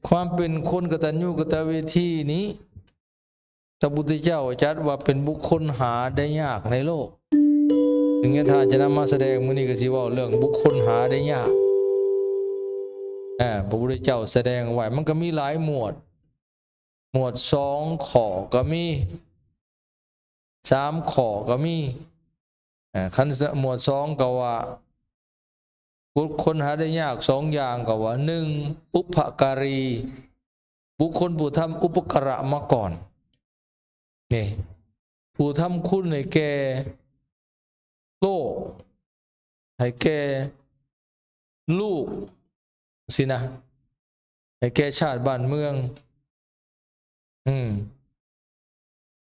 ຄວາມເປັນຄົນກະຕັນຍູກະຕະເວທີນີ້ ພະພຸດທະເຈົ້າຈັດວ່າເປັນບຸກຄົນຫາໄດ້ຍາກໃນໂລກ. ເຖິງຍາທ່ານຈະນຳມາສະແດງມື້ນີ້ ກໍຊິເວົ້າເລື່ອງບຸກຄົນຫາໄດ້ຍາກ. ອາ ພະພຸດທະເຈົ້າສະແດງໄວ້ ມັນກໍມີຫຼາຍໝວດ, ໝວດສອງຂໍ້ກໍມີ, ສາມຂໍ້ກໍມີ. ອາ ຄັນໝວດສອງກໍວ່າ ບຸກຄົນຫາໄດ້ຍາກສອງຢ່າງ ກໍວ່າ ໜຶ່ງ ບຸບພະກາຣີ ບຸກຄົນຜູ້ທຳອຸປະກາລະມາກ່ອນ ນີ້ ຜູ້ທຳຄຸນໃຫ້ແກ່ໂລກ ໃຫ້ແກ່ລູກ ຊີ້ນະ ໃຫ້ແກ່ຊາດບ້ານເມືອງ ອືມ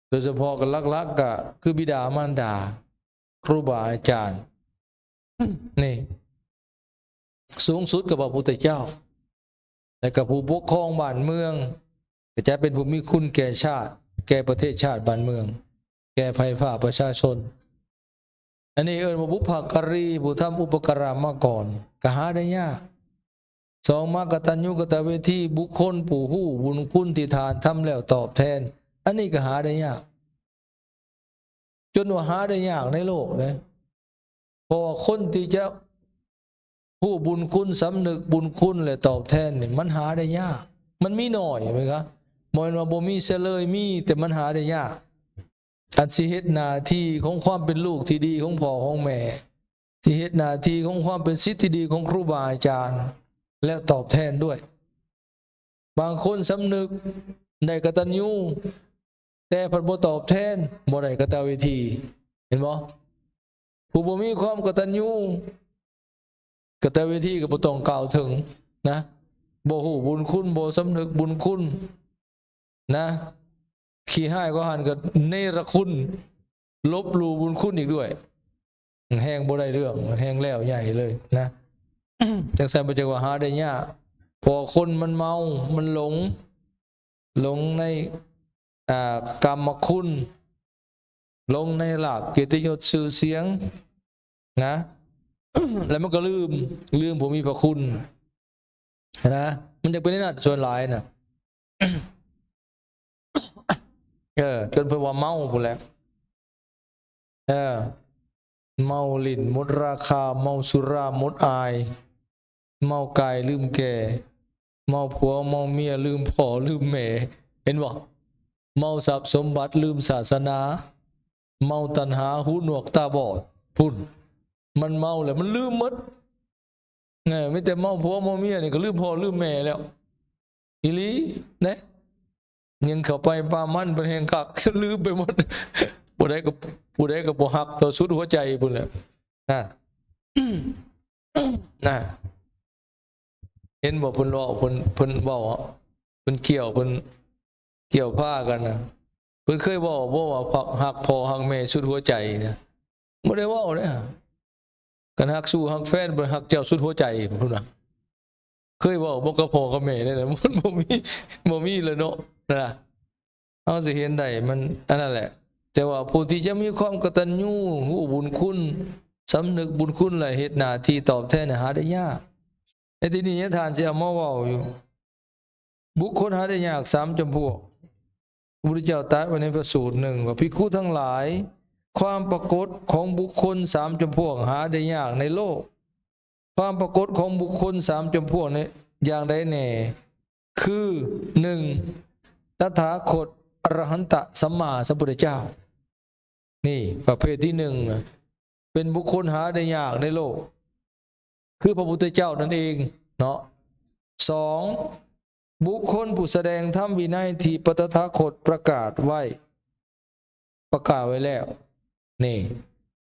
ໂດຍສະເພາະກໍຫຼັກໆກໍຄືບິດາມານດາ ຄູບາອາຈານ ນີ້ ສູງສຸດກໍພະພຸດທະເຈົ້າ ແລະກໍຜູ້ປົກຄອງບ້ານເມືອງ ກໍຈະເປັນຜູ້ມີຄຸນແກ່ຊາດ ແກ່ປະເທດຊາດບ້ານເມືອງ ແກ່ໃຜຟ້າປະຊາຊົນ. ອັນນີ້ເອີ້ນວ່າບຸບພະກາຣີ ຜູ້ທຳອຸປະກາລະມາກ່ອນ ກໍຫາໄດ້ຍາກ. ສອງມາ ກະຕັນຍູກະຕະເວທີ ບຸກຄົນຜູ້ຮູ້ບຸນຄຸນທີ່ທ່ານທຳແລ້ວຕອບແທນ ອັນນີ້ກໍຫາໄດ້ຍາກ ຈົນວ່າຫາໄດ້ຍາກໃນໂລກເດ້. ເພາະວ່າຄົນທີ່ຈະຮູ້ບຸນຄຸນ ສຳນຶກບຸນຄຸນ ແລະ ຕອບແທນນີ້ ມັນຫາໄດ້ຍາກ ມັນມີໜ້ອຍ ແມ່ນບໍ່? ບໍ່ແມ່ນວ່າບໍ່ມີ ສະເລີຍມີ ແຕ່ມັນຫາໄດ້ຍາກ. ອັນຊິເຮັດໜ້າທີ່ຂອງຄວາມເປັນລູກທີ່ດີຂອງພໍ່ຂອງແມ່ ຊິເຮັດໜ້າທີ່ຂອງຄວາມເປັນສິດທີ່ດີຂອງຄູບາອາຈານ ແລະ ຕອບແທນດ້ວຍ. ບາງຄົນສຳນຶກໄດ້ກະຕັນຍູ ແຕ່ພັດບໍ່ຕອບແທນ ບໍ່ໄດ້ກະຕະເວທີ ເຫັນບໍ່? ຜູ້ບໍ່ມີຄວາມກະຕັນຍູ ກະຕະເວທີກໍບໍ່ຕ້ອງກ່າວເຖິງນະ ບໍ່ຮູ້ບຸນຄຸນ ບໍ່ສຳນຶກບຸນຄຸນນະ ຂີ້ຮ້າຍກວ່າຫັ້ນກໍເນລະຄຸນ ລົບຫຼູ່ບຸນຄຸນອີກດ້ວຍ ແຮ່ງບໍ່ໄດ້ເລື່ອງ ແຮ່ງແລ້ວໃຫຍ່ເລີຍນະ. ຈັ່ງຊັ້ນເພິ່ນຈຶ່ງວ່າຫາໄດ້ຍາກ ເພາະຄົນມັນເມົາ ມັນຫຼົງ ຫຼົງໃນ ອ່າ ກາມະຄຸນ ຫຼົງໃນລາບກຽດຕິຍົດຊື່ສຽງນະ ແລ້ວມັນກໍລືມ ລືມຜູ້ມີພະຄຸນນະ ມັນຈະເປັນແນວນັ້ນສ່ວນຫຼາຍນະ. ເອີ ຈົນເພິ່ນວ່າເມົາພຸ້ນແຫຼະ ເອີ ເມົາຫຼິ້ນໝົດລາຄາ ເມົາສຸລາໝົດອາຍ ເມົາກາຍລືມແກ່ ເມົາຜົວເມົາເມຍລືມພໍ່ລືມແມ່ ເຫັນບໍ່? ເມົາຊັບສົມບັດລືມສາສະໜາ ເມົາຕັນຫາຫູໜວກຕາບອດ ພຸ້ນ ມັນເມົາແລ້ວມັນລືມໝົດ. ເອີ ມີແຕ່ເມົາຜົວເມົາເມຍນີ້ກໍລືມພໍ່ລືມແມ່ແລ້ວ ອີ່ຫຼີເດ້. ຍັງເຂົ້າໄປປາມັນເປັນແຮງຄັກ ລືມໄປໝົດ ຜູ້ໃດກໍ ຜູ້ໃດກໍບໍ່ຮັກເທົ່າສຸດຫົວໃຈພຸ້ນແຫຼະ ນະ ນະ. ເຫັນບໍ່ ເພິ່ນເວົ້າ ເພິ່ນ ເພິ່ນເວົ້າ ເພິ່ນກ່ຽວ ເພິ່ນກ່ຽວພາກັນນະ ເພິ່ນເຄີຍເວົ້າບໍ່ວ່າ ຮັກພໍ່ຮັກແມ່ສຸດຫົວໃຈນະ? ບໍ່ໄດ້ເວົ້າເດ້. ຄັນຮັກຊູ້ຮັກແຟນ ບໍ່ຮັກເຈົ້າສຸດຫົວໃຈພຸ້ນນະ ເຄີຍເວົ້າບໍ່ກັບພໍ່ກັບແມ່ແນວນັ້ນ? ມັນບໍ່ມີ ບໍ່ມີແລ້ວເນາະນະ. ເຮົາຊິເຫັນໄດ້ ມັນອັນນັ້ນແຫຼະ. ແຕ່ວ່າຜູ້ທີ່ຈະມີຄວາມກະຕັນຍູ ຮູ້ບຸນຄຸນ ສຳນຶກບຸນຄຸນ ແລະ ເຮັດໜ້າທີ່ຕອບແທນ ຫາໄດ້ຍາກ. ໃນທີ່ນີ້ຍາທ່ານຊິເອົາມາເວົ້າຢູ່ ບຸກຄົນຫາໄດ້ຍາກສາມຈຳພວກ. ພະພຸດທະເຈົ້າຕັດໄວ້ໃນພະສູດໜຶ່ງວ່າ ພິກຂຸທັງຫຼາຍ, ຄວາມປາກົດຂອງບຸກຄົນສາມຈຳພວກຫາໄດ້ຍາກໃນໂລກ. ຄວາມປາກົດຂອງບຸກຄົນສາມຈຳພວກນີ້ຢ່າງໃດແດ່? ຄື ໜຶ່ງ ຕະຖາຄົດ ອະລະຫັນຕະ ສຳມາສຳພຸດທະເຈົ້າ. ນີ້ປະເພດທີໜຶ່ງ ເປັນບຸກຄົນຫາໄດ້ຍາກໃນໂລກ ຄືພະພຸດທະເຈົ້ານັ້ນເອງເນາະ. ສອງ ບຸກຄົນຜູ້ສະແດງທຳວິໄນທີ່ພະຕະຖາຄົດປະກາດໄວ້ ປະກາດໄວ້ແລ້ວ. ນີ້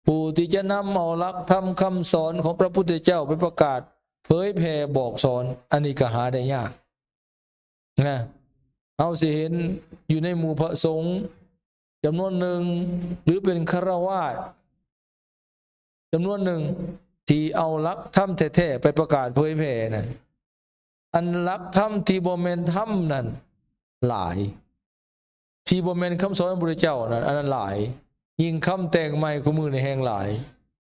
ຜູ້ທີ່ຈະນຳເອົາຫຼັກທຳຄຳສອນຂອງພະພຸດທະເຈົ້າໄປປະກາດເຜີຍແຜ່ບອກສອນ ອັນນີ້ກໍຫາໄດ້ຍາກ. ນະ ເຮົາຊິເຫັນຢູ່ໃນໝູ່ພະສົງຈຳນວນໜຶ່ງ ຫຼື ເປັນຄາລະວາດຈຳນວນໜຶ່ງ ທີ່ເອົາຫຼັກທຳແທ້ໆໄປປະກາດເຜີຍແຜ່ນັ້ນ. ອັນຫຼັກທຳທີ່ບໍ່ແມ່ນທຳນັ້ນຫຼາຍ ທີ່ບໍ່ແມ່ນຄຳສອນຂອງພະພຸດທະເຈົ້ານັ້ນ ອັນນັ້ນຫຼາຍ. ຍິ່ງຄຳແຕ່ງໃໝ່ຄູ່ມື້ນີ້ແຮ່ງຫຼາຍ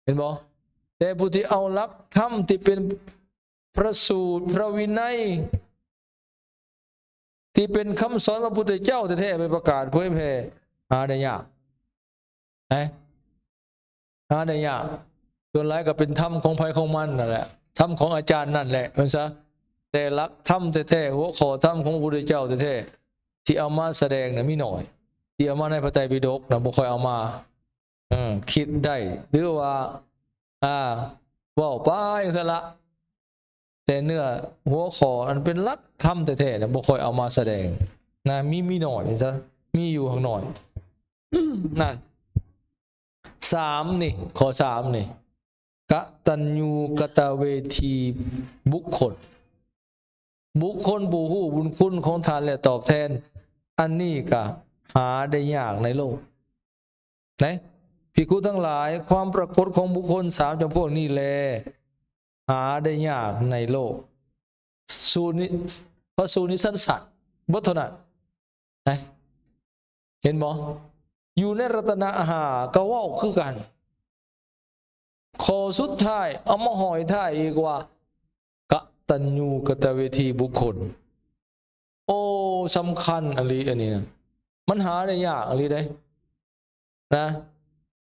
ເຫັນບໍ່? ແຕ່ຜູ້ທີ່ເອົາຫຼັກທຳທີ່ເປັນພະສູດ ພະວິໄນ ທີ່ເປັນຄຳສອນພະພຸດທະເຈົ້າແທ້ໆ ໄປປະກາດເຜີຍແຜ່ ຫາໄດ້ຍາກ ເອີ ຫາໄດ້ຍາກ. ສ່ວນຫຼາຍກໍເປັນທຳຂອງໃຜຂອງມັນນັ້ນແຫຼະ ທຳຂອງອາຈານນັ້ນແຫຼະ ເບິ່ງຊະ. ແຕ່ຫຼັກທຳແທ້ໆ ຫົວຂໍ້ທຳຂອງພະພຸດທະເຈົ້າແທ້ໆ ທີ່ເອົາມາສະແດງນະມີໜ້ອຍ, ທີ່ເອົາມາໃນພະໄຕປິດົກນະບໍ່ຄ່ອຍເອົາມາ. ເອີ ຄິດໄດ້ ຫຼືວ່າ ອ່າ ເວົ້າໄປຈັ່ງຊັ້ນລະ ແຕ່ເນື້ອຫົວຂໍ້ອັນເປັນຫຼັກທຳແທ້ໆນະ ບໍ່ຄ່ອຍເອົາມາສະແດງນະ ມີ ມີໜ້ອຍຊະ ມີຢູ່ຫາກໜ້ອຍ. ນັ້ນ ສາມນີ້ ຂໍ້ສາມນີ້ ກະຕັນຍູກະຕະເວທີບຸກຄົນ ບຸກຄົນຜູ້ຮູ້ບຸນຄຸນຂອງທ່ານ ແລະ ຕອບແທນ. ອັນນີ້ກະຫາໄດ້ຍາກໃນໂລກ. ໃນ ພິກຂຸທັງຫຼາຍ, ຄວາມປາກົດຂອງບຸກຄົນສາມຈຳພວກນີ້ແລ ຫາໄດ້ຍາກໃນໂລກ. ສູນິ ພະສູນິສັດສັດ ເບິດເທົ່ານັ້ນ. ນະ ເຫັນບໍ່? ຢູ່ໃນລັດຕະນະຫ້າກໍເວົ້າຄືກັນ. ຂໍ້ສຸດທ້າຍ ເອົາມາຫ້ອຍທ້າຍອີກວ່າ ກະຕັນຍູກະຕະເວທີບຸກຄົນ. ໂອ້ ສຳຄັນອີ່ຫຼີອັນນີ້ນະ ມັນຫາໄດ້ຍາກອີ່ຫຼີເດ້ນະ.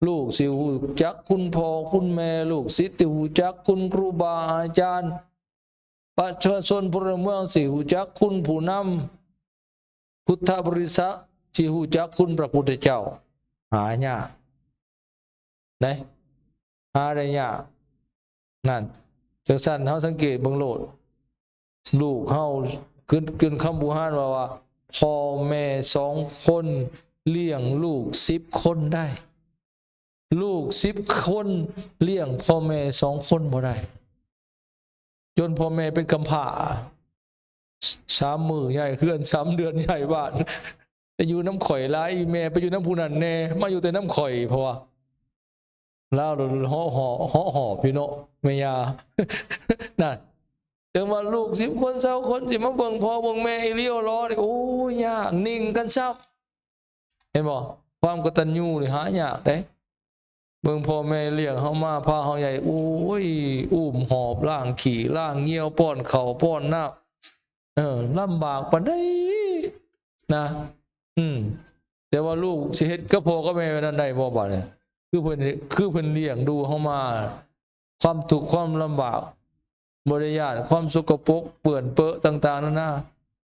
ລູກຊິຮູ້ຈັກຄຸນພໍ່ຄຸນແມ່, ລູກສິດຊິຮູ້ຈັກຄຸນຄູບາອາຈານ, ປະຊາຊົນພົນລະເມືອງຊິຮູ້ຈັກຄຸນຜູ້ນຳ, ພຸດທະບໍລິສັດຊິຮູ້ຈັກຄຸນພະພຸດທະເຈົ້າ. ຫາຍາກເດ້ ຫາໄດ້ຍາກ. ນັ້ນ ຈັ່ງຊັ້ນເຮົາສັງເກດເບິ່ງໂລດ ລູກເຮົາ ຄື ຄືຄຳບູຮານວ່າ ວ່າ ພໍ່ແມ່ສອງຄົນລ້ຽງລູກສິບຄົນໄດ້. ລູກສິບຄົນລ້ຽງພໍ່ແມ່ສອງຄົນບໍ່ໄດ້ ຈົນພໍ່ແມ່ເປັນກຳພ້າ ສາມມື້ຍ້າຍເຮືອນ ສາມເດືອນຍ້າຍບ້ານ. ໄປຢູ່ນຳຂ້ອຍຫຼາຍ ອີ່ແມ່ໄປຢູ່ນຳຜູ້ນັ້ນແດ່ ມາຢູ່ແຕ່ນຳຂ້ອຍ ເພາະວ່າລາວເຫາະ ເຫາະ ເຫາະຫອບຢູ່ເນາະ ແມ່ຍ່າ ນັ້ນ. ເຖິງວ່າລູກສິບຄົນ ຊາວຄົນ ຊິມາເບິ່ງພໍ່ເບິ່ງແມ່ອີ່ຫຼີຫຼໍນີ້ ໂອ້ຍ ຍາກ ໜິ່ງກັນຊ້ຳ. ເຫັນບໍ່? ຄວາມກະຕັນຍູນີ້ຫາຍາກເດ້. ເບິ່ງພໍ່ແມ່ລ້ຽງເຮົາມາ ພາເຮົາໃຫຍ່ ໂອ້ຍ ອຸ້ມຫອບ ລ້າງຂີ້ລ້າງຍ່ຽວ ປ້ອນເຂົ້າປ້ອນນ້ຳ ເອີ ລຳບາກປານໃດນະ. ອືມ ແຕ່ວ່າລູກຊິເຮັດກັບພໍ່ກັບແມ່ແບບນັ້ນໄດ້ບໍ່ບາດນີ້? ຄືເພິ່ນ ຄືເພິ່ນລ້ຽງດູເຮົາມາ ຄວາມທຸກຄວາມລຳບາກ ບໍ່ໄດ້ຢ້ານຄວາມສົກກະປົກເປື້ອນເປິຕ່າງໆນານາ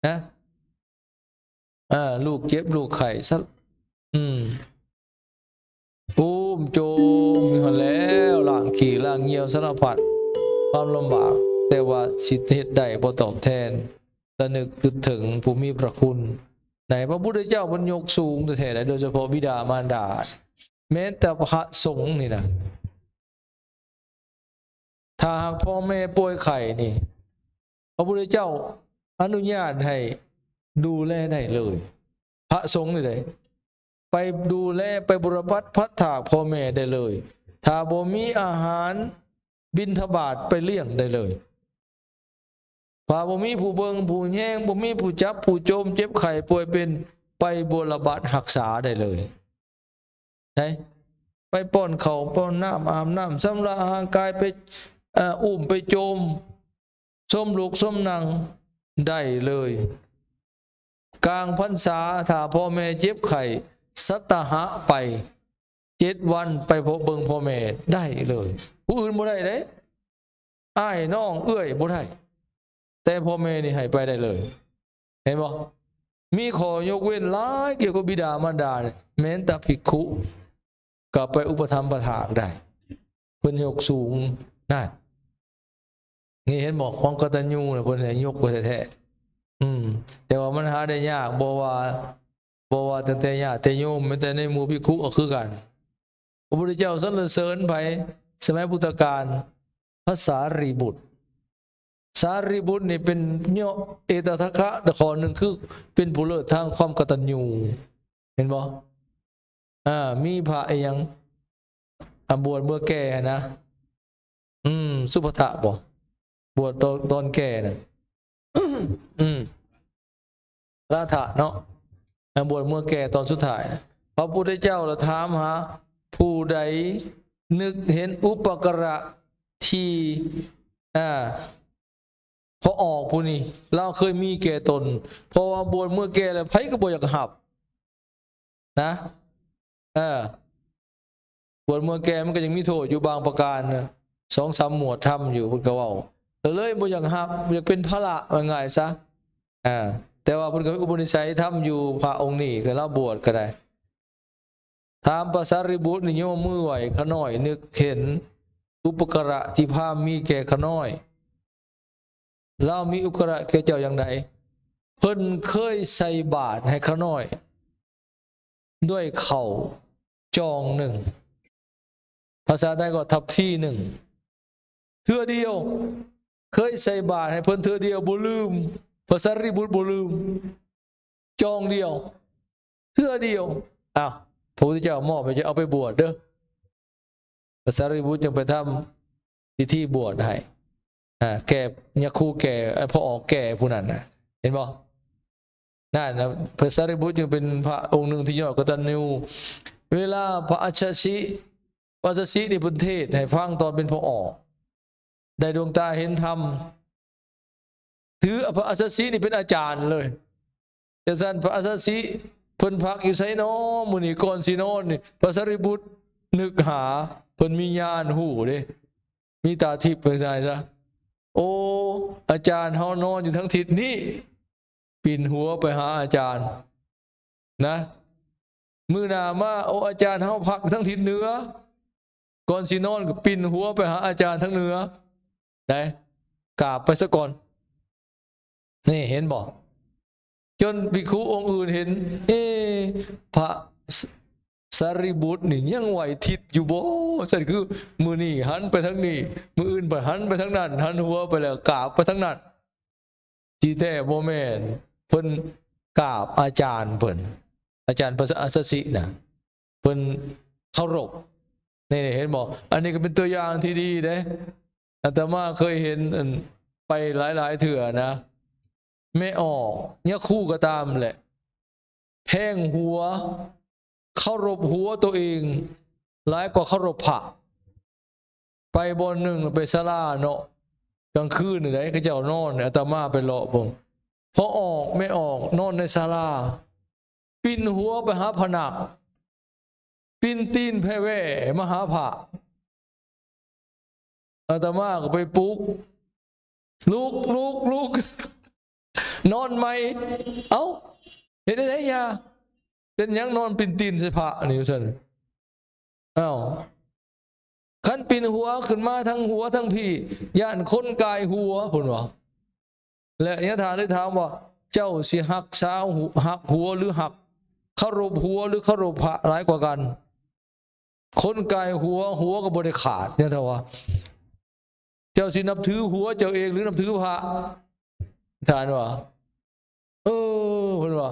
ນະ. ເອີ ລູກເຈັບລູກໄຂ້ ສະ ອືມ ອຸ້ມໂຈມຢູ່ຫັ້ນແລ້ວ ລ້າງຂີ້ລ້າງຍ່ຽວ ສາລະພັດຄວາມລຳບາກ ແຕ່ວ່າຊິເຮັດໄດ້ບໍ່ຕອບແທນ ລະນຶກຄິດເຖິງຜູ້ມີພະຄຸນໃດ. ພະພຸດທະເຈົ້າເພິ່ນຍົກສູງແທ້ໆໃດ໋ ໂດຍສະເພາະບິດາມານດາ ແມ້ແຕ່ພະສົງນີ້ນະ ຖ້າຫາກພໍ່ແມ່ປ່ວຍໄຂ້ນີ້ ພະພຸດທະເຈົ້າອະນຸຍາດໃຫ້ດູແລໄດ້ເລີຍ. ພະສົງນີ້ເດ້ ໄປດູແລ ໄປບຸລະບັດພັດຖາກພໍ່ແມ່ໄດ້ເລີຍ. ຖ້າບໍ່ມີອາຫານບິນທະບາດ ໄປລ້ຽງໄດ້ເລີຍ. ຖ້າບໍ່ມີຜູ້ເບິ່ງຜູ້ແຍງ ບໍ່ມີຜູ້ຈັບຜູ້ໂຈມ ເຈັບໄຂ້ປ່ວຍເປັນ ໄປບົວລະບັດຮັກສາໄດ້ເລີຍ. ໄດ້ ໄປປ້ອນເຂົ້າປ້ອນນ້ຳ ອາບນ້ຳຊຳລະຮ່າງກາຍ ໄປ ເອີ ອຸ້ມໄປໂຈມ ຊົມລຸກຊົມນັ່ງໄດ້ເລີຍ. ກາງພັນສາ ຖ້າພໍ່ແມ່ເຈັບໄຂ້ ສັດຕະຫະໄປເຈັດວັນ ໄປພົບເບິ່ງພໍ່ແມ່ໄດ້ເລີຍ. ຜູ້ອື່ນບໍ່ໄດ້ເດ້. ອ້າຍນ້ອງເອື້ອຍບໍ່ໄດ້ ແຕ່ພໍ່ແມ່ນີ້ໃຫ້ໄປໄດ້ເລີຍ. ເຫັນບໍ່? ມີຂໍ້ຍົກເວັ້ນຫຼາຍກ່ຽວກັບບິດາມານດາ ແມ່ນແຕ່ພິກຂຸກໍໄປອຸປະຖຳປະຖາກໄດ້ ເພິ່ນຍົກສູງ. ນັ້ນ ນີ້ເຫັນບໍ່? ຄວາມກະຕັນຍູນະ ເພິ່ນໃຫ້ຍົກໄວ້ແທ້ໆ. ອືມ ແຕ່ວ່າມັນຫາໄດ້ຍາກ ບໍ່ວ່າ ບໍ່ວ່າຕັ້ງແຕ່ຍາດແຕ່ໂຍມ ແມ້ແຕ່ໃນໝູ່ພິກຂຸກໍຄືກັນ. ພະພຸດທະເຈົ້າສັນລະເສີນໃຜ? ສະໄໝພຸດທະການ ພະສາຣີບຸດ. ສາຣີບຸດນີ້ເປັນເອຕະທັກຄະຂໍ້ໜຶ່ງ ຄືເປັນຜູ້ເລີດທາງຄວາມກະຕັນຍູ ເຫັນບໍ່? ອາ ມີພະອີ່ຫຍັງ ອາ ບວດເມື່ອແກ່ຫັ້ນນະ ອືມ ສຸພັດທະບໍ? ບວດຕອນ ຕອນແກ່ນະ ອືມ ລາທະເນາະ ອາ ບວດເມື່ອແກ່ຕອນສຸດທ້າຍນະ. ພະພຸດທະເຈົ້າລະຖາມຫາ ຜູ້ໃດນຶກເຫັນອຸປະກາລະທີ່ ອາ ພໍ່ອອກຜູ້ນີ້ ລາວເຄີຍມີແກ່ຕົນ ເພາະວ່າບວດເມື່ອແກ່ແລ້ວ ໃຜກໍບໍ່ຢາກຮັບນະ. ເອີ ບວດເມື່ອແກ່ມັນກໍຍັງມີໂທດຢູ່ບາງປະການນະ ສອງສາມໝວດທຳຢູ່ ເພິ່ນກໍເວົ້າ ກໍເລີຍບໍ່ຢາກຮັບ ບໍ່ຢາກເປັນພາລະ ວ່າງ່າຍຊະ. ອ່າ ແຕ່ວ່າເພິ່ນກໍມີອຸປະນິໄສທຳຢູ່ ພະອົງນີ້ກໍລາວບວດກໍໄດ້. ຖາມພະສາຣີບຸດນີ້ ຍົກມືໄຫວ້ຂ້ານ້ອຍ ນຶກເຫັນອຸປະກາລະທີ່ພາມມີແກ່ຂ້ານ້ອຍ ລາວມີອຸປະກາລະແກ່ເຈົ້າຢ່າງໃດ? ເພິ່ນເຄີຍໃສ່ບາດໃຫ້ຂ້ານ້ອຍດ້ວຍເຂົ້າຈອງໜຶ່ງ ພາສາໄທກໍທັບພີໜຶ່ງ ເທື່ອດຽວ ເຄີຍໃສ່ບາດໃຫ້ເພິ່ນເທື່ອດຽວ ບໍ່ລືມ ພະສາຣີບຸດບໍ່ລືມ ຈອງດຽວ ເທື່ອດຽວ. ອ້າວ ພະພຸດທະເຈົ້າມອບໃຫ້ເຈົ້າເອົາໄປບວດເດີ້ ພະສາຣີບຸດຈຶ່ງໄປທຳພິທີບວດໃຫ້ ອ່າ ແກ່ ຍັກຄູແກ່ ພໍ່ອອກແກ່ຜູ້ນັ້ນນະ ເຫັນບໍ່? ນັ້ນນະ ພະສາຣີບຸດຈຶ່ງເປັນພະອົງໜຶ່ງທີ່ຍອດກະຕັນຍູ. ເວລາພະອັດສະຊິ ພະອັດສະຊິນີ້ເພິ່ນເທດໃຫ້ຟັງຕອນເປັນພໍ່ອອກ ໄດ້ດວງຕາເຫັນທຳ ຖືພະອັດສະຊິນີ້ເປັນອາຈານເລີຍ. ຈັ່ງຊັ້ນ ພະອັດສະຊິເພິ່ນພັກຢູ່ໃສນໍ ມື້ນີ້ກ່ອນຊິນອນນີ້? ພະສາຣີບຸດນຶກຫາ ເພິ່ນມີຍານຮູ້ເດ້ ມີຕາທິບ ເພິ່ນວ່າຊັ້ນຊະ. ໂອ້ ອາຈານເຮົານອນຢູ່ທາງທິດນີ້ ປິ່ນຫົວໄປຫາອາຈານນະ ມື້ໜ້າມາ ໂອ້ ອາຈານເຮົາພັກທາງທິດເໜືອ ກ່ອນຊິນອນກໍປິ່ນຫົວໄປຫາອາຈານທາງເໜືອ ໄດ້ ກາບໄປສາກ່ອນ. ນີ້ເຫັນບໍ່? ຈົນພິກຂຸອົງອື່ນເຫັນ ເອ ພະສາຣີບຸດນີ້ຍັງໄຫວ້ທິດຢູ່ບໍ່? ຊັ້ນຄືມື້ນີ້ຫັນໄປທາງນີ້ ມື້ອື່ນພັດຫັນໄປທາງນັ້ນ ຫັນຫົວໄປແລ້ວກາບໄປທາງນັ້ນ. ທີ່ແທ້ບໍ່ແມ່ນ ເພິ່ນກາບອາຈານເພິ່ນ ອາຈານພະອັດສະຊິນະ ເພິ່ນເຄົາລົບ. ນີ້ເຫັນບໍ່? ອັນນີ້ກໍເປັນຕົວຢ່າງທີ່ດີເດ້. ອາດຕະມາເຄີຍເຫັນ ອັນ ໄປຫຼາຍໆເທື່ອນະ ແມ່ອອກ ຍາຄູກໍຕາມແຫຼະ ແພງຫົວ ເຄົາລົບຫົວໂຕເອງຫຼາຍກວ່າເຄົາລົບພະ. ໄປບ່ອນໜຶ່ງ ໄປສາລາເນາະ ກາງຄືນນີ້ໃດ ເຂົາເຈົ້ານອນ ອາດຕະມາໄປເລາະເບິ່ງ ພໍ່ອອກແມ່ອອກນອນໃນສາລາ ປິ່ນຫົວໄປຫາພະນັກ ປິ່ນຕີນແຜ່ແວ່ມາຫາພະ. ອາດຕະມາກໍໄປປຸກ ລຸກ ລຸກ ລຸກ ນອນໃໝ່. ເອົ້າ ເຮັດໄດ້ໃດຍາ? ເປັນຫຍັງນອນປິ່ນຕີນໃສ່ພະນີ້? ວ່າຊັ້ນ. ອ້າວ ຄັນປິ່ນຫົວຂຶ້ນມາທັງຫົວທັງພີ້ ຢ້ານຄົນກາຍຫົວ ເພິ່ນວ່າ. ແລະ ຍາຖາເລີຍຖາມວ່າ ເຈົ້າຊິຮັກສາ ຮັກຫົວ ຫຼື ຮັກ ເຄົາລົບຫົວ ຫຼື ເຄົາລົບພະຫຼາຍກວ່າກັນ? ຄົນກາຍຫົວ ຫົວກໍບໍ່ໄດ້ຂາດ ຍາຖາວ່າ ເຈົ້າຊິນັບຖືຫົວເຈົ້າເອງ ຫຼື ນັບຖືພະ? ທ່ານວ່າ ເອີ ເພິ່ນວ່າ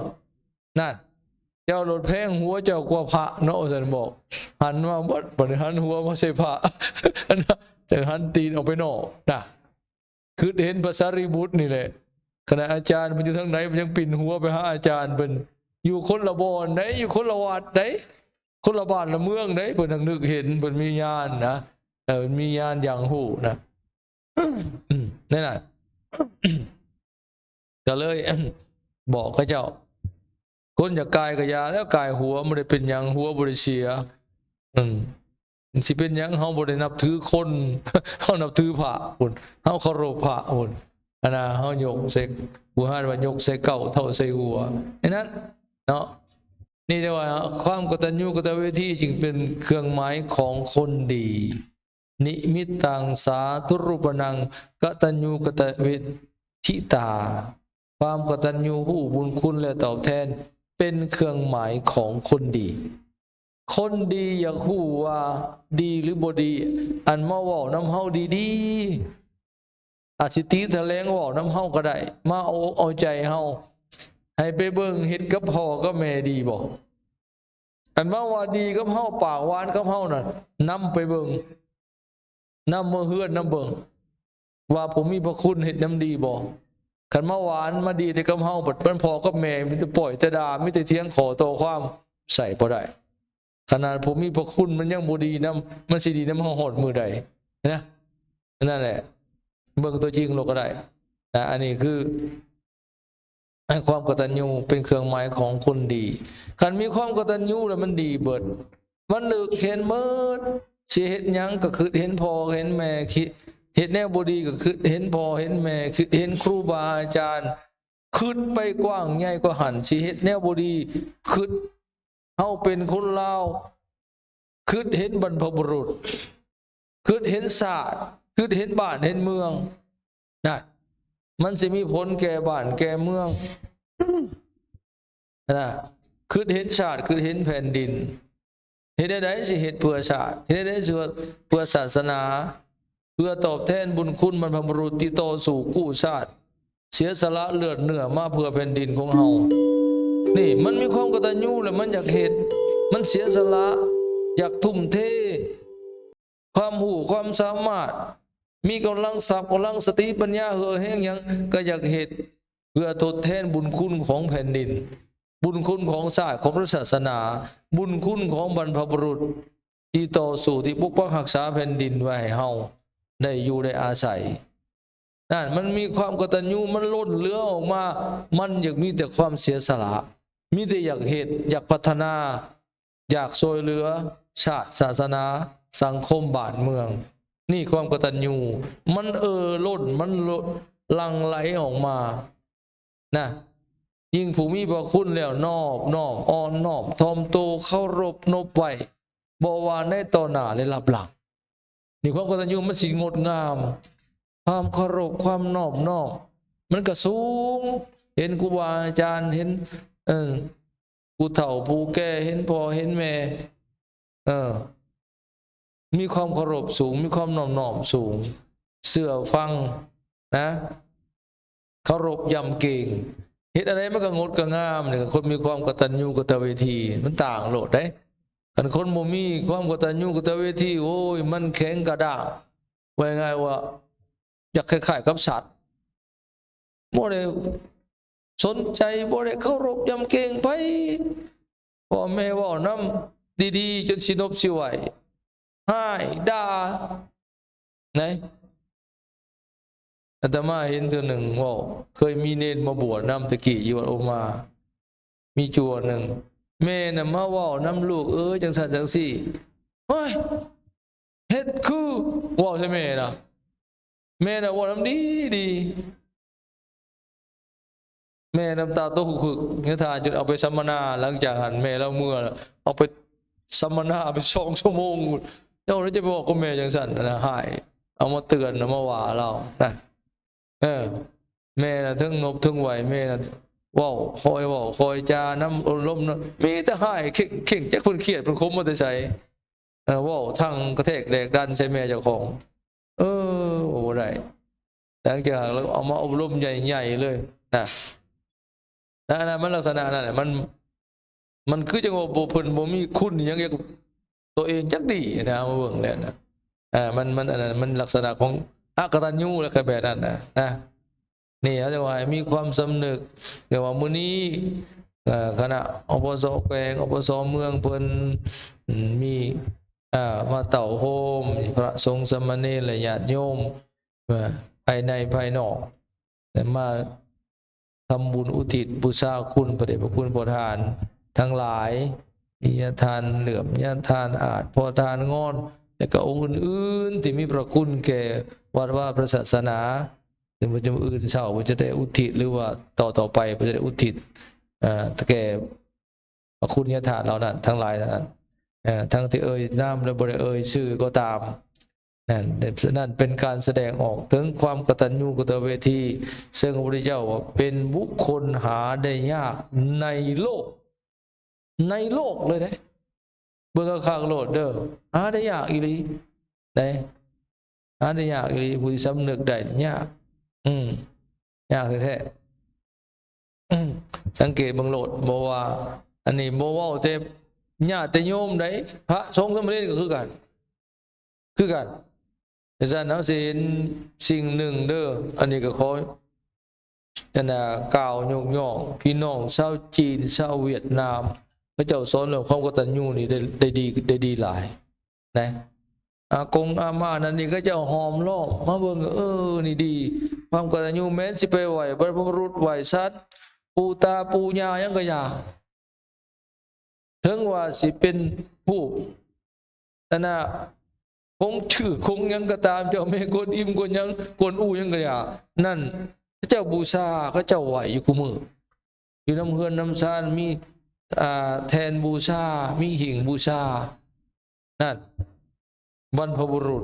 ນັ້ນ ເຈົ້າໂລດແພງຫົວເຈົ້າກວ່າພະເນາະ ວ່າຊັ້ນບອກ. ຫັນມາເບິດ ບັດນີ້ຫັນຫົວມາໃສ່ພະ ຈະຫັນຕີນອອກໄປນອກນະ. ຄິດເຫັນພະສາຣີບຸດນີ້ແຫຼະ ຂະໜາດອາຈານເພິ່ນຢູ່ທາງໃດ ເພິ່ນຍັງປິ່ນຫົວໄປຫາອາຈານເພິ່ນ. ຢູ່ຄົນລະບ່ອນໃດ ຢູ່ຄົນລະວັດໃດ ຄົນລະບ້ານລະເມືອງໃດ ເພິ່ນທັງນຶກເຫັນ ເພິ່ນມີຍານນະ ເອີ ເພິ່ນມີຍານຢ່າງຮູ້ນະ. ນັ້ນນະ ກໍເລີຍ ບອກເຂົາເຈົ້າ ຄົນຢາກກາຍກໍຢ່າແລ້ວ ກາຍຫົວ ບໍ່ໄດ້ເປັນຫຍັງ ຫົວບໍ່ໄດ້ເສຍ. ອືມ ມັນຊິເປັນຫຍັງ? ເຮົາບໍ່ໄດ້ນັບຖືຄົນ ເຮົານັບຖືພະພຸ້ນ ເຮົາເຄົາລົບພະພຸ້ນ ອັນນ່າ ເຮົາຍົກໃສ່ ບູຮານວ່າຍົກໃສ່ເກົ້າ ເທົາໃສ່ຫົວ ແນວນັ້ນເນາະ. ນີ້ແຕ່ວ່າຄວາມກະຕັນຍູກະຕະເວທີຈຶ່ງເປັນເຄື່ອງໝາຍຂອງຄົນດີ. ນິມິດຕັງສາທຸຣູປະນັງ ກະຕັນຍູກະຕະເວທິຕາ. ຄວາມກະຕັນຍູຮູ້ບຸນຄຸນ ແລະ ຕອບແທນ ເປັນເຄື່ອງໝາຍຂອງຄົນດີ. ຄົນດີຢາກຮູ້ວ່າດີ ຫຼື ບໍ່ດີ ອັນມາເວົ້ານຳເຮົາດີໆ ອາດຊິຕິຖະແຫຼງເວົ້ານຳເຮົາກໍໄດ້ ມາເອົາອົກເອົາໃຈເຮົາ ໃຫ້ໄປເບິ່ງເຮັດກັບພໍ່ກັບແມ່ດີບໍ່? ອັນມາວ່າດີກັບເຮົາ ປາກຫວານກັບເຮົານັ້ນ ນຳໄປເບິ່ງ ນຳເມືອເຮືອນນຳເບິ່ງ ວ່າຜູ້ມີພະຄຸນເຮັດນຳດີບໍ່? ຄັນມາຫວານມາດີແຕ່ກັບເຮົາ ບັດມັນພໍ່ກັບແມ່ມີແຕ່ປ້ອຍແຕ່ດ່າ ມີແຕ່ຖຽງຂໍ້ຕໍ່ຄວາມ ໃຊ້ບໍ່ໄດ້. ຂະໜາດຜູ້ມີພະຄຸນມັນຍັງບໍ່ດີນຳ ມັນຊິດີນຳເຮົາຮອດມື້ໃດນະ? ນັ້ນແຫຼະ ເບິ່ງຕົວຈິງໂລດກໍໄດ້. ນະ ອັນນີ້ຄື ໃຫ້ຄວາມກະຕັນຍູເປັນເຄື່ອງໝາຍຂອງຄົນດີ. ຄັນມີຄວາມກະຕັນຍູແລ້ວມັນດີເບິດ. ມັນນຶກເຫັນເໝິດ ຊິເຮັດຫຍັງກໍຄິດເຫັນພໍ່ເຫັນແມ່ ຄິດເຮັດແນວບໍ່ດີກໍຄິດເຫັນພໍ່ເຫັນແມ່ ຄິດເຫັນຄູບາອາຈານ ຄິດໄປກວ້າງໃຫຍ່ກວ່າຫັ້ນ ຊິເຮັດແນວບໍ່ດີ ຄິດ ເຮົາເປັນຄົນລາວ ຄິດເຫັນບັນພະບຸລຸດ ຄິດເຫັນຊາດ ຄິດເຫັນບ້ານເຫັນເມືອງ ນັ້ນ ມັນຊິມີຜົນແກ່ບ້ານແກ່ເມືອງ ນະ ຄິດເຫັນຊາດ ຄິດເຫັນແຜ່ນດິນ. ເຮັດແນວໃດຊິເຮັດເພື່ອຊາດ ເຮັດແນວໃດຊິເພື່ອ ເພື່ອສາສະໜາ ເພື່ອຕອບແທນບຸນຄຸນບັນພະບຸລຸດທີ່ຕໍ່ສູ້ກູ້ຊາດ ເສຍສະຫຼະເລືອດເນື້ອມາເພື່ອແຜ່ນດິນຂອງເຮົາ. ນີ້ ມັນມີຄວາມກະຕັນຍູ ແລະ ມັນຢາກເຮັດ ມັນເສຍສະຫຼະ ຢາກທຸ່ມເທຄວາມຮູ້ຄວາມສາມາດ ມີກຳລັງຊັບ ກຳລັງສະຕິປັນຍາ ເຫື່ອແຮງຫຍັງກໍຢາກເຮັດ ເພື່ອທົດແທນບຸນຄຸນຂອງແຜ່ນດິນ ບຸນຄຸນຂອງຊາດ ຂອງພະສາສະໜາ ບຸນຄຸນຂອງບັນພະບຸລຸດ ທີ່ຕໍ່ສູ້ ທີ່ປົກປັກຮັກສາແຜ່ນດິນໄວ້ໃຫ້ເຮົາໄດ້ຢູ່ໄດ້ອາໄສ. ນັ້ນ ມັນມີຄວາມກະຕັນຍູ ມັນລົ້ນເຫຼືອອອກມາ ມັນຢາກມີແຕ່ຄວາມເສຍສະຫຼະ ມີແຕ່ຢາກເຮັດ ຢາກພັດທະນາ ຢາກຊ່ວຍເຫຼືອຊາດ ສາສະໜາ ສັງຄົມ ບ້ານເມືອງ. ນີ້ຄວາມກະຕັນຍູ ມັນເອີລົ້ນ ມັນຫຼັ່ງໄຫຼອອກມາ ນະ ຍິ່ງຜູ້ມີພະຄຸນແລ້ວ ນອບນ້ອມ ອ່ອນນ້ອມ ຖ່ອມໂຕ ເຄົາລົບນົບໄຫວ້ ບໍ່ວ່າໃນຕໍ່ໜ້າ ແລະ ລັບຫຼັງ. ນີ້ຄວາມກະຕັນຍູມັນຊິງົດງາມ ຄວາມເຄົາລົບ ຄວາມນອບນ້ອມ ມັນກະສູງ ເຫັນຄູບາອາຈານ ເຫັນ ເອີ ຜູ້ເຖົ້າຜູ້ແກ່ ເຫັນພໍ່ເຫັນແມ່ ເອີ ມີຄວາມເຄົາລົບສູງ ມີຄວາມນອບນ້ອມສູງ ເຊື່ອຟັງນະ ເຄົາລົບຢຳເກງ ເຮັດອັນໃດມັນກໍງົດກໍງາມ. ນີ້ ຄົນມີຄວາມກະຕັນຍູກະຕະເວທີ ມັນຕ່າງໂລດເດ້. ຄັນຄົນບໍ່ມີຄວາມກະຕັນຍູກະຕະເວທີ ໂອ້ຍ ມັນແຂງກະດ້າງ ວ່າງ່າຍໆວ່າ ຢາກຄ້າຍໆກັບສັດ ບໍ່ໄດ້ສົນໃຈ ບໍ່ໄດ້ເຄົາລົບຢຳເກງໃຜ. ພໍ່ແມ່ເວົ້ານຳດີໆ ຈົນຊິນົບຊິໄຫວ້ ຮ້າຍ ດ່າ ໃນ ອາດຕະມາເຫັນເທື່ອໜຶ່ງເວົ້າ ເຄີຍມີເນນມາບວດນຳແຕ່ກີ້ຢູ່ວັດໂອມາ ມີຈົວໜຶ່ງ ແມ່ນະມາເວົ້ານຳລູກເອີຍ ຈັ່ງຊັ້ນຈັ່ງຊີ້ ໂອ້ຍ ເຮັດຄືເວົ້າໃສ່ແມ່ນະ ແມ່ນະເວົ້ານຳດີໆ ແມ່ນ້ຳຕາຕົກຮຶກໆ ຍາທ່ານຈົນເອົາໄປສຳມະນາ. ຫຼັງຈາກຫັ້ນແມ່ລາວເມືອ ເອົາໄປສຳມະນາໄປສອງຊົ່ວໂມງ. ເຈົ້າຈະໄປເວົ້າກັບແມ່ຈັ່ງຊັ້ນນະ ຮ້າຍ ເອົາມາເຕືອນ ເອົາມາວ່າລາວນະ. ເອີ ແມ່ນະເທິງນົບເທິງໄຫວ້ ແມ່ນະເວົ້າ ຄອຍເວົ້າຄອຍຈານຳ ອົບຮົມນຳ ມີແຕ່ຮ້າຍເຄັ່ງໆ ຈັກເພິ່ນຄຽດເພິ່ນຂົມມາແຕ່ໃສ. ເອີ ເວົ້າທັງກະແທກແດກດັນໃສ່ແມ່ເຈົ້າຂອງ. ເອີ ເວົ້າບໍ່ໄດ້. ຫຼັງຈາກນັ້ນເອົາມາອົບຮົມໃຫຍ່ໆເລີຍນະ ນະ ອັນນັ້ນມັນລັກສະນະນັ້ນແຫຼະ ມັນ ມັນຄືຈັ່ງວ່າບໍ່ ເພິ່ນບໍ່ມີຄຸນຫຍັງກັບຕົວເອງຈັກດີ້ນະ ມາເບິ່ງແລ້ວນະ. ເອີ ມັນ ມັນ ອັນນັ້ນມັນລັກສະນະຂອງອະກະຕັນຍູ ແລ້ວກໍແບບນັ້ນນະ ນະ. ນີ້ເຮົາຈະວ່າໃຫ້ມີຄວາມສຳນຶກ ແຕ່ວ່າມື້ນີ້ ເອີ ຄະນະ ອປສ ແຂວງ ອປສ ເມືອງ ເພິ່ນ ອືມ ມີ ເອີ ມາເຕົ້າໂຮມ ພະສົງສາມະເນນ ແລະ ຍາດໂຍມ ເອີ ພາຍໃນພາຍນອກ ໄດ້ມາທຳບຸນອຸທິດບູຊາຄຸນພະເດດພະຄຸນພໍ່ທ່ານທັງຫຼາຍ ມີຍາທ່ານເຫຼື້ອມ ຍາທ່ານອາດ ພໍ່ທ່ານງອນ ແລະ ກໍອົງອື່ນໆ ທີ່ມີພະຄຸນແກ່ວັດວາພະສາສະໜາ. ເຊິ່ງເພິ່ນຈະມື້ອື່ນເຊົ້າ ເພິ່ນຈະໄດ້ອຸທິດ ຫຼືວ່າຕໍ່ໆໄປ ເພິ່ນຈະໄດ້ອຸທິດ ເອີ ແກ່ພະຄຸນຍາທາດເຫຼົ່ານັ້ນ ທັງຫຼາຍເຫຼົ່ານັ້ນ ເອີ ທັງທີ່ເອີ່ຍນາມ ແລະ ບໍ່ໄດ້ເອີ່ຍຊື່ກໍຕາມ ນັ້ນ ນັ້ນເປັນການສະແດງອອກເຖິງຄວາມກະຕັນຍູກະຕະເວທີ ເຊິ່ງພະພຸດທະເຈົ້າວ່າເປັນບຸກຄົນຫາໄດ້ຍາກໃນໂລກ. ໃນໂລກເລີຍເດ້ ເບິ່ງຄັກໆໂລດເດີ ຫາໄດ້ຍາກອີ່ຫຼີເດ້ ຫາໄດ້ຍາກອີ່ຫຼີ ຜູ້ທີ່ສຳນຶກໄດ້ຍາກ ອືມ ຍາກແທ້ໆ ອືມ ສັງເກດເບິ່ງໂລດ ບໍ່ວ່າ ອັນນີ້ບໍ່ເວົ້າແຕ່ຍາດແຕ່ໂຍມໃດ ພະສົງສາມະເນນກໍຄືກັນ ຄືກັນ. ຈັ່ງຊັ້ນເຮົາຊິເຫັນສິ່ງໜຶ່ງເດີ ອັນນີ້ກໍຂໍ ອັນນ່າ ກ່າວຍົກຍ້ອງພີ່ນ້ອງຊາວຈີນ ຊາວຫວຽດນາມ ເຂົາເຈົ້າສອນເລື່ອງຄວາມກະຕັນຍູນີ້ໄດ້ ໄດ້ດີ ໄດ້ດີຫຼາຍນະ. ອາກົງອາມ່ານັ້ນນີ້ ເຂົາເຈົ້າຫ້ອມລ້ອມມາເບິ່ງ ເອີ ນີ້ດີ ຄວາມກະຕັນຍູແມ່ນຊິໄປໄຫວ້ບັນພະບຸລຸດ ໄຫວ້ສັດ ປູ່ຕາປູ່ຍ່າຫຍັງກະຢ່າ ເຖິງວ່າຊິເປັນຮູບ ອັນນ່າ ຄົງຊື່ຄົງຫຍັງກໍຕາມ ເຈົ້າແມ່ກວນອິມ ກວນຫຍັງ ກວນອູ່ຫຍັງກໍຢ່າ ນັ້ນເຂົາເຈົ້າບູຊາ ເຂົາເຈົ້າໄຫວ້ຢູ່ຄູ່ມື້ ຢູ່ນຳເຮືອນນຳຊານ ມີ ອ່າ ແທ່ນບູຊາ ມີຫິ້ງບູຊາ ນັ້ນ ບັນພະບຸລຸດ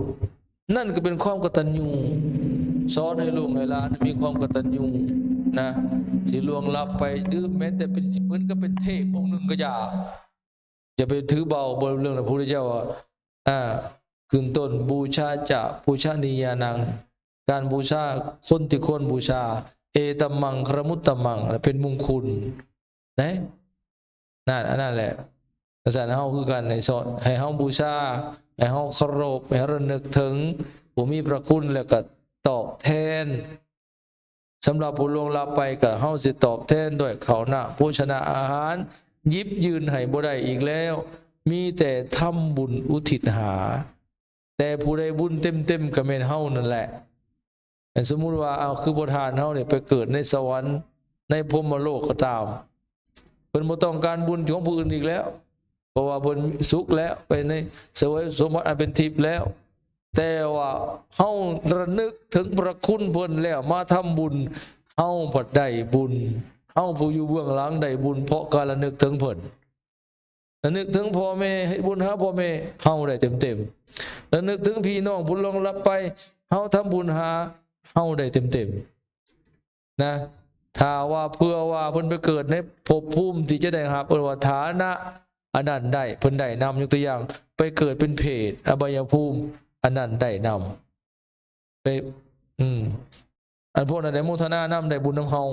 ນັ້ນກໍເປັນຄວາມກະຕັນຍູ ສອນໃຫ້ລູກໃຫ້ຫຼານມີຄວາມກະຕັນຍູນະ ຊິລ່ວງລັບໄປ ຫຼືແມ້ແຕ່ເປັນ ເໝືອນກັບເປັນເທບອົງໜຶ່ງກໍຢ່າ ຢ່າໄປຖືເບົາ ບໍ່ເລື່ອງນະ ພະພຸດທະເຈົ້າວ່າ ອ່າ ຂຶ້ນຕົ້ນ ບູຊາຈະປູຊະນີຍານັງ ການບູຊາຄົນທີ່ຄວນບູຊາ ເອຕະມັງຄະຣະມຸດຕະມັງ ແລະ ເປັນມຸງຄຸນເດ້ ນັ້ນ ອັນນັ້ນແຫຼະ ຈັ່ງຊັ້ນເຮົາຄືກັນ ໃຫ້ສອນ ໃຫ້ເຮົາບູຊາ ໃຫ້ເຮົາເຄົາລົບ ໃຫ້ເຮົາລະນຶກເຖິງຜູ້ມີພະຄຸນ ແລ້ວກໍຕອບແທນ ສຳລັບຜູ້ລ່ວງລັບໄປ ກໍເຮົາຊິຕອບແທນດ້ວຍເຂົ້ານ້ຳໂພຊະນາອາຫານ ຫຍິບຍື່ນໃຫ້ບໍ່ໄດ້ອີກແລ້ວ ມີແຕ່ທຳບຸນອຸທິດຫາ ແຕ່ຜູ້ໄດ້ບຸນເຕັມໆກໍແມ່ນເຮົານັ້ນແຫຼະ ສົມມຸດວ່າ ເອົາ ຄືພໍ່ທ່ານເຮົານີ້ໄປເກີດໃນສະຫວັນ ໃນພົມມະໂລກກໍຕາມ ເພິ່ນບໍ່ຕ້ອງການບຸນຂອງຜູ້ອື່ນອີກແລ້ວ ເພາະວ່າເພິ່ນສຸກແລ້ວ ໄປໃນສະເຫວີຍສົມບັດອັນເປັນທິບແລ້ວ ແຕ່ວ່າເຮົາລະນຶກເຖິງພະຄຸນເພິ່ນແລ້ວມາທຳບຸນ ເຮົາພັດໄດ້ບຸນ ເຮົາຜູ້ຢູ່ເບື້ອງຫຼັງໄດ້ບຸນ ເພາະການລະນຶກເຖິງເພິ່ນ ລະນຶກເຖິງພໍ່ແມ່ ເຮັດບຸນຫາພໍ່ແມ່ ເຮົາໄດ້ເຕັມໆ ລະນຶກເຖິງພີ່ນ້ອງຜູ້ລ່ວງລັບໄປ ເຮົາທຳບຸນຫາ ເຮົາໄດ້ເຕັມໆ ນະ ຖ້າວ່າເພື່ອວ່າເພິ່ນໄປເກີດໃນພົບພູມທີ່ຈະໄດ້ຮັບ ເອີ້ນວ່າຖານະ ອັນນັ້ນໄດ້ ເພິ່ນໄດ້ນຳ ຍົກຕົວຢ່າງ ໄປເກີດເປັນເຜດ ອະບາຍຍະພູມ ອັນນັ້ນໄດ້ນຳ ໄປ ອືມ ອັນພວກນັ້ນໄດ້ໂມທະນານຳ ໄດ້ບຸນນຳເຮົາ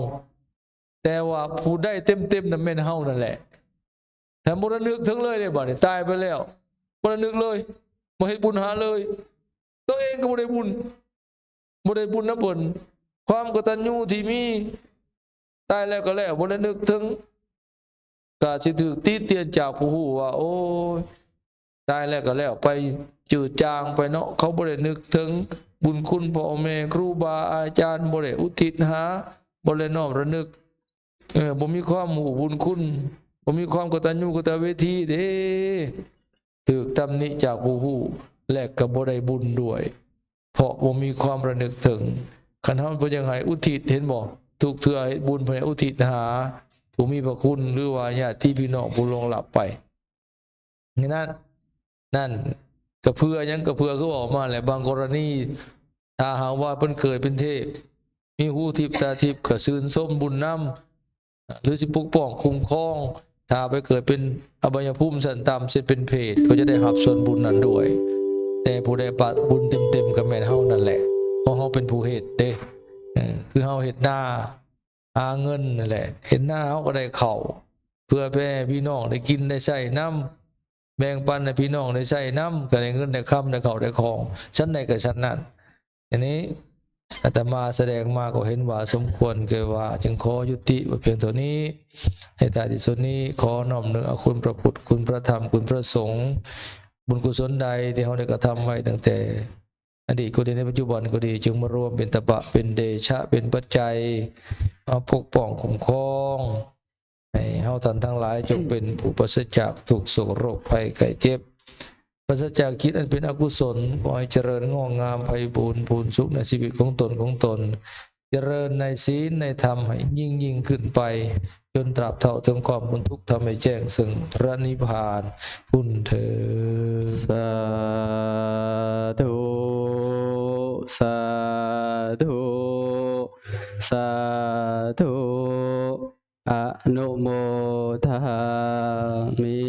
ແຕ່ວ່າຜູ້ໄດ້ເຕັມໆນັ້ນແມ່ນເຮົານັ້ນແຫຼະ ແຖມບໍ່ລະນຶກເຖິງເລີຍເດ້ ບາດນີ້ຕາຍໄປແລ້ວ ບໍ່ລະນຶກເລີຍ ບໍ່ເຮັດບຸນຫາເລີຍ ຕົວເອງກໍບໍ່ໄດ້ບຸນ ບໍ່ໄດ້ບຸນນຳເພິ່ນ ຄວາມກະຕັນຍູທີ່ມີ ຕາຍແລ້ວກໍແລ້ວ ບໍ່ໄດ້ນຶກເຖິງ ກໍຊິຖືກຕິຕຽນຈາກຜູ້ຮູ້ວ່າ ໂອ້ຍ ຕາຍແລ້ວກໍແລ້ວໄປ ຈືດຈາງໄປເນາະ ເຂົາບໍ່ໄດ້ນຶກເຖິງບຸນຄຸນພໍ່ແມ່ ຄູບາອາຈານ ບໍ່ໄດ້ອຸທິດຫາ ບໍ່ໄດ້ນ້ອມລະນຶກ ເອີ ບໍ່ມີຄວາມຮູ້ບຸນຄຸນ ບໍ່ມີຄວາມກະຕັນຍູກະຕະເວທີເດ້ ຖືກຕຳໜິຈາກຜູ້ຮູ້ ແລະ ກໍບໍ່ໄດ້ບຸນດ້ວຍ ເພາະບໍ່ມີຄວາມລະນຶກເຖິງ. ຄັນເຮົາບໍ່ຢາກໃຫ້ອຸທິດ ເຫັນບໍ່? ທຸກເທື່ອເຮັດບຸນເພື່ອໃຫ້ອຸທິດຫາຜູ້ມີພະຄຸນ ຫຼືວ່າຍາດຕິພີ່ນ້ອງຜູ້ລ່ວງລັບໄປ. ນີ້ນັ້ນ ນັ້ນ ກະເພື່ອຫຍັງ? ກະເພື່ອ ຄືອອກມາແຫຼະ ບາງກໍລະນີ ຖ້າຫາກວ່າເພິ່ນເກີດເປັນເທບ ມີຫູທິບຕາທິບ ກໍຊື່ນຊົມບຸນນຳ ຫຼືຊິປົກປ້ອງຄຸ້ມຄອງ ຖ້າໄປເກີດເປັນອະບາຍຍະພູມຊັ້ນຕ່ຳ ເຊັ່ນເປັນເຜດ ກໍຈະໄດ້ຮັບສ່ວນບຸນນັ້ນດ້ວຍ. ແຕ່ຜູ້ໄດ້ປະບຸນເຕັມໆກໍແມ່ນເຮົານັ້ນແຫຼະ ເພາະເຮົາເປັນຜູ້ເຮັດເດ້. ເອີ ຄືເຮົາເຮັດນາຫາເງິນນັ້ນແຫຼະ ເຮັດນາເຮົາກໍໄດ້ເຂົ້າ ເພື່ອແຜ່ໃຫ້ພີ່ນ້ອງໄດ້ກິນໄດ້ໃຊ້ນຳ ແບ່ງປັນໃຫ້ພີ່ນ້ອງໄດ້ໃຊ້ນຳ ກໍໄດ້ເງິນໄດ້ຄຳ ໄດ້ເຂົ້າໄດ້ຂອງ ຊັ້ນໃດກໍຊັ້ນນັ້ນ. ອັນນີ້ອາດຕະມາສະແດງມາກໍເຫັນວ່າສົມຄວນແກ່ເວລາ ຈຶ່ງຂໍຍຸຕິໄວ້ພຽງເທົ່ານີ້. ໃນທ້າຍທີ່ສຸດນີ້ ຂໍນ້ອມນຶກເອົາຄຸນພະພຸດ ຄຸນພະທຳ ຄຸນພະສົງ ບຸນກຸສົນໃດທີ່ເຮົາໄດ້ກະທຳໄວ້ຕັ້ງແຕ່ອະດີດກໍດີ ໃນປັດຈຸບັນກໍດີ ຈຶ່ງມາລວມເປັນຕະບະ ເປັນເດຊະ ເປັນປັດໄຈ ມາປົກປ້ອງຄຸ້ມຄອງ ໃຫ້ເຮົາທ່ານທັງຫຼາຍຈົ່ງເປັນຜູ້ປາສະຈາກທຸກໂສກໂລກໄພໄຂ້ເຈັບ ປາສະຈາກຈິດອັນເປັນອະກຸສົນ ຂໍໃຫ້ຈະເລີນງອກງາມໄພບູນພູນສຸກໃນຊີວິດຂອງຕົນ ຂອງຕົນ ຈະເລີນໃນສິນໃນທຳໃຫ້ຍິ່ງໆຂຶ້ນໄປ ຈົນຕາບເທົ່າເຖິງຄວາມພົ້ນທຸກ ທຳໃຫ້ແຈ້ງເຊິ່ງພະນິບພານພຸ້ນເທີ້ນ. ສາທຸ ສາທຸ ສາທຸ ອະນຸໂມທາມິ.